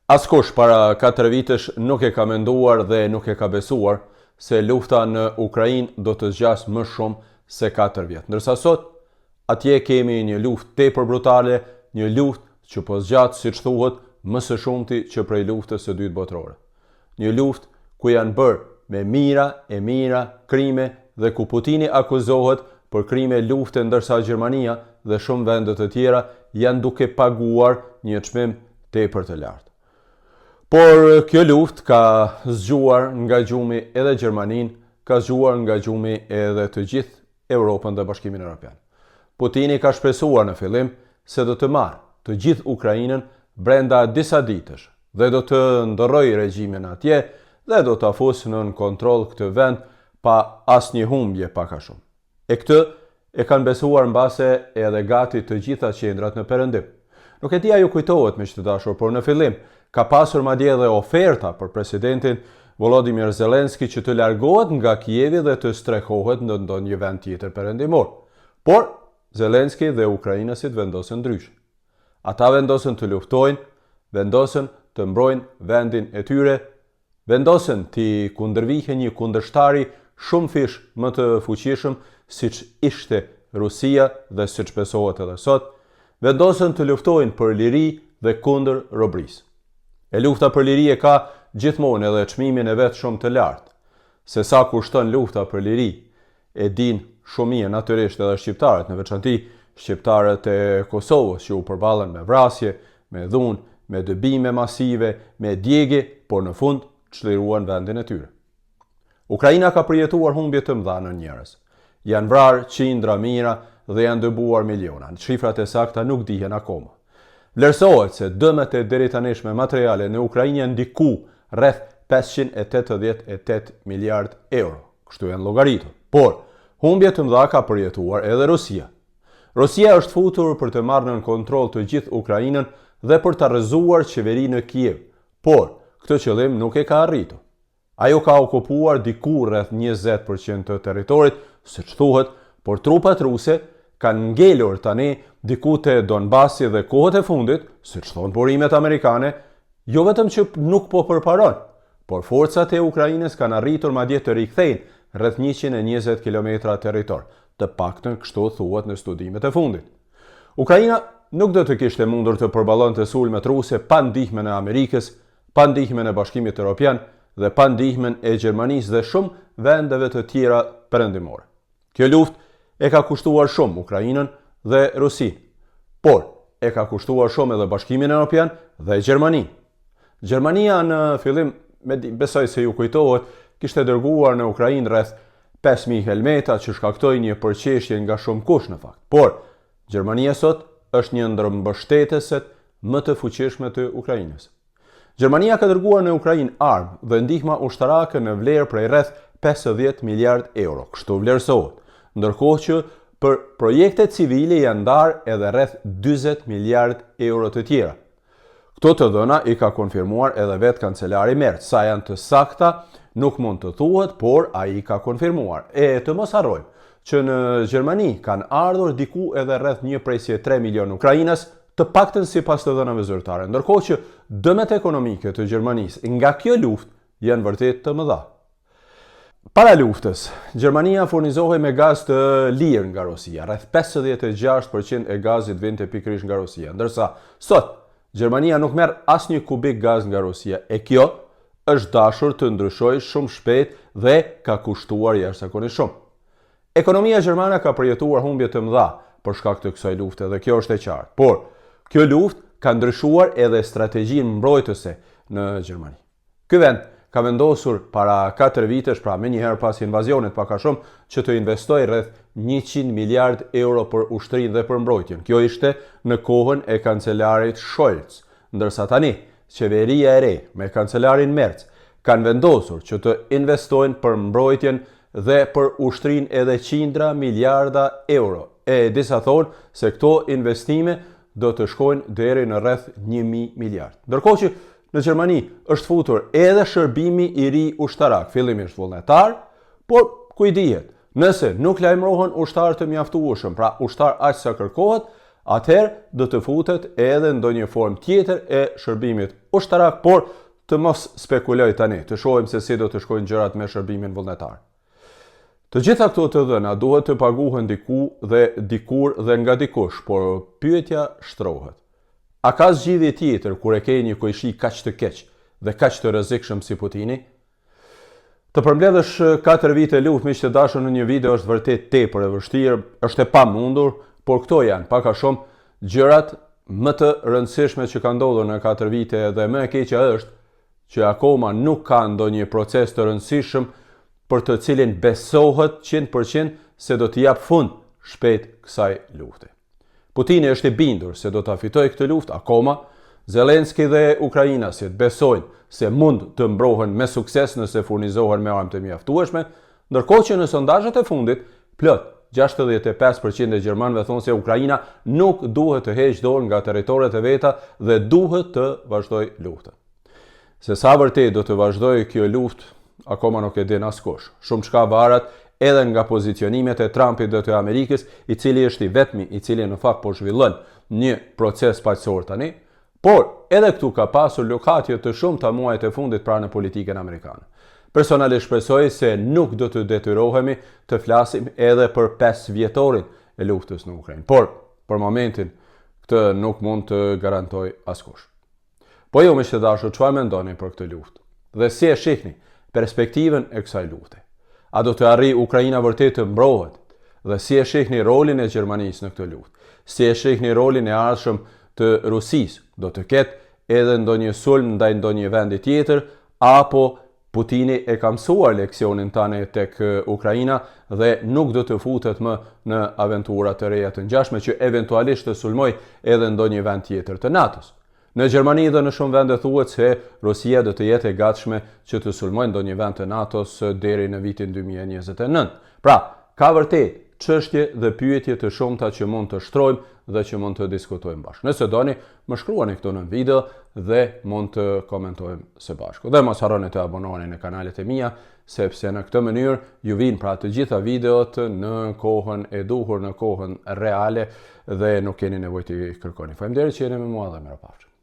Askush para 4 vitesh nuk e ka menduar dhe nuk e ka besuar se lufta në Ukrainë do të zgjasë më shumë se 4 vjet. Ndërsa sot, atje kemi një luftë tepër brutale, një luftë që po zgjat, siç thuhet, më së shumti që prej luftës së dytë botërore. Një luftë ku janë bërë me mijëra e mijëra krime dhe ku Putini akuzohet për krime lufte ndërsa Gjermania dhe shumë vende të tjera janë duke paguar një çmim tepër të lartë. Por kjo luftë ka zgjuar nga gjumi edhe Gjermaninë, ka zgjuar nga gjumi edhe të gjithë Europën dhe Bashkimin Europian. Putini ka shpresuar në fillim se do të marrë të gjithë Ukrainën brenda disa ditësh dhe do të ndërrojë regjimin atje dhe do ta fusë nën kontroll këtë vend pa asnjë humbje pak a shumë. E këtë e kanë besuar mbase edhe gati të gjitha qendrat në perëndim. Nuk e di a ju kujtohet miq të dashur, por në fillim ka pasur madje edhe oferta për presidentin Volodymyr Zelensky që të largohet nga Kievi dhe të strehohet në ndonjë vend tjetër perëndimor. Por Zelensky dhe ukrainasit vendosën ndryshe. Ata vendosën të luftojnë, vendosën të mbrojnë vendin e tyre, vendosën t'i kundërvihen një kundërshtari shumëfish më të fuqishëm siç ishte Rusia dhe siç besohet edhe sot, vendosën të luftojnë për liri dhe kundër robërisë. E lufta për liri e ka gjithmonë edhe çmimin e vet shumë të lartë. Se sa kushton lufta për liri, e dinë shumë mirë natyrisht edhe shqiptarët, në veçanti shqiptarët e Kosovës që u përballën me vrasje, me dhunë, me dëbime masive, me djegie, por në fund çliruan vendin e tyre. Ukraina ka përjetuar humbje të mëdha në njerëz. Janë vrarë qindra mijëra dhe janë dëbuar miliona. Shifrat e sakta nuk dihen akoma. Vlerësohet se dëmet e deritanishme materiale në Ukrainë janë diku rreth 588 miliard euro. Kështu janë llogaritur. Por, humbje të mëdha ka përjetuar edhe Rusia. Rusia është futur për të marrë nën kontroll të gjithë Ukrainën dhe për ta rrëzuar qeverinë në Kiev, por këtë qëllim nuk e ka arritur. Ajo ka okupuar diku rreth 20% të territorit, siç thuhet, por trupat ruse kanë ngelur tani diku te Donbasi dhe kohët e fundit, siç thonë burimet amerikane, jo vetëm që nuk po përparon, por forcat e Ukrainës kanë arritur madje të rikthejnë rreth 120 kilometra territor, të paktën kështu thuhet në studimet e fundit. Ukraina nuk do të kishte mundur të përballonte sulmet ruse pa ndihmën e Amerikës, pa ndihmën e Bashkimit Europian dhe pa ndihmën e Gjermanisë dhe shumë vendeve të tjera perëndimore. Kjo luftë e ka kushtuar shumë Ukrainën dhe Rusinë, por e ka kushtuar shumë edhe Bashkimin Europian dhe Gjermaninë. Gjermania në fillim, me besoj se ju kujtohet, kishte dërguar në Ukrainë rreth 5000 helmeta që shkaktoi një përqeshje nga shumëkush në fakt. Por, Gjermania sot është një ndër mbështetëset më të fuqishme të Ukrainës. Gjermania ka dërguar në Ukrainë armë dhe ndihma ushtarake në vlerë prej rreth 50 miliard euro, kështu vlerësohet, ndërkohë që për projekte civile janë ndarë edhe rreth 40 miliard euro të tjera. Këto të dhëna i ka konfirmuar edhe vetë kancelari Merz. Sa janë të sakta, nuk mund të thuhet, por ai i ka konfirmuar. E të mos harrojmë që në Gjermani kanë ardhur diku edhe rreth 1.3 milion ukrainas, të paktën sipas të dhënave zyrtare, ndërkohë që dëmet ekonomike të Gjermanisë nga kjo luftë janë vërtet të mëdha. Para luftës, Gjermania furnizohej me gaz të lirë nga Rusia, rreth 56% e gazit vinte pikërisht nga Rusia, ndërsa sot Gjermania nuk merr asnjë kubik gaz nga Rusia, e kjo është dashur të ndryshojë shumë shpejt dhe ka kushtuar jashtëzakonisht shumë. Ekonomia gjermane ka përjetuar humbje të mëdha për shkak të kësaj lufte dhe kjo është e qartë. Por, kjo luftë ka ndryshuar edhe strategjinë mbrojtëse në Gjermani. Ky vend ka vendosur para 4 vitesh, pra menjëherë pas invazionit pak a shumë, që të investojë rreth 100 miliard euro për ushtrinë dhe për mbrojtjen. Kjo ishte në kohën e kancelarit Scholz, ndërsa tani qeveria e re me kancelarin Merz kanë vendosur që të investojnë për mbrojtjen dhe për ushtrinë edhe qindra miliarda euro. E disa thonë se këto investime do të shkojnë deri në rreth 1000 miliard. Ndërkohë që në Gjermani është futur edhe shërbimi i ri ushtarak, fillimisht vullnetar, por ku i dihet, nëse nuk lajmërohen ushtarë të mjaftueshëm, pra ushtarë aq sa kërkohet, Atëherë do të futet edhe ndonjë formë tjetër e shërbimit ushtarak, por të mos spekuloj tani, të shohim se si do të shkojnë gjërat me shërbimin vullnetar. Të gjitha këto të dhëna duhet të paguhen diku dhe dikur dhe nga dikush, por pyetja shtrohet. A ka zgjidhje tjetër kur e ke një kojshi kaq të keq dhe kaq të rrezikshëm si Putini? Të përmbledhësh 4 vite luftë miq të dashur në një video është vërtet tepër e vështirë, është e pamundur, por këto janë pak a shumë gjërat më të rëndësishme që kanë ndodhur në 4 vite dhe më e keqja është që akoma nuk ka ndonjë proces të rëndësishëm për të cilin besohet 100% se do t'i japë fund shpejt kësaj lufte. Putini është i bindur se do ta fitojë këtë luftë akoma, Zelenski dhe ukrainasit besojnë se mund të mbrohen me sukses nëse furnizohen me armë të mjaftueshme, ndërkohë që në sondazhet e fundit, plot 65% e gjermanëve thonë se Ukraina nuk duhet të heqë dorë nga territoret e veta dhe duhet të vazhdojë luftën. Se sa vërtet do të vazhdojë kjo luftë, akoma nuk e din askush. Shumëçka varet edhe nga pozicionimet e Trumpit dhe të Amerikës, i cili është i vetmi i cili në fakt po zhvillon një proces paqësor tani, por edhe këtu ka pasur luhatje të shumta muajt e fundit pra në politikën amerikane. Personalisht shpresoj se nuk do të detyrohemi të flasim edhe për 5 vjetorin e luftës në Ukrainë. Por, për momentin, këtë nuk mund të garantojë askush. Po ju miq të dashur, çfarë mendoni për këtë luftë? Dhe si e shihni perspektivën e kësaj lufte? A do të arrijë Ukraina vërtet të mbrohet? Dhe si e shihni rolin e Gjermanisë në këtë luftë? Si e shihni rolin e ardhshëm të Rusisë? Do të ketë edhe ndonjë sulm ndaj ndonjë vendi tjetër apo Putini e ka mësuar leksionin tani tek Ukraina dhe nuk do të futet më në aventura të reja të ngjashme që eventualisht të sulmojë edhe ndonjë vend tjetër të NATO-s. Në Gjermani dhe në shumë vende thuhet se Rusia do të jetë e gatshme që të sulmojë ndonjë vend të NATO-s deri në vitin 2029. Pra, ka vërtet çështje dhe pyetje të shumta që mund të shtrojmë dhe që mund të diskutojmë bashkë. Nëse doni, më shkruani këtu në video dhe mund të komentojmë së bashku. Dhe mos harroni të abonoheni në kanalet e mia, sepse në këtë mënyrë ju vijnë pra të gjitha videot në kohën e duhur, në kohën reale dhe nuk keni nevojë t'i kërkoni. Faleminderit që jeni me mua dhe mirupafshim.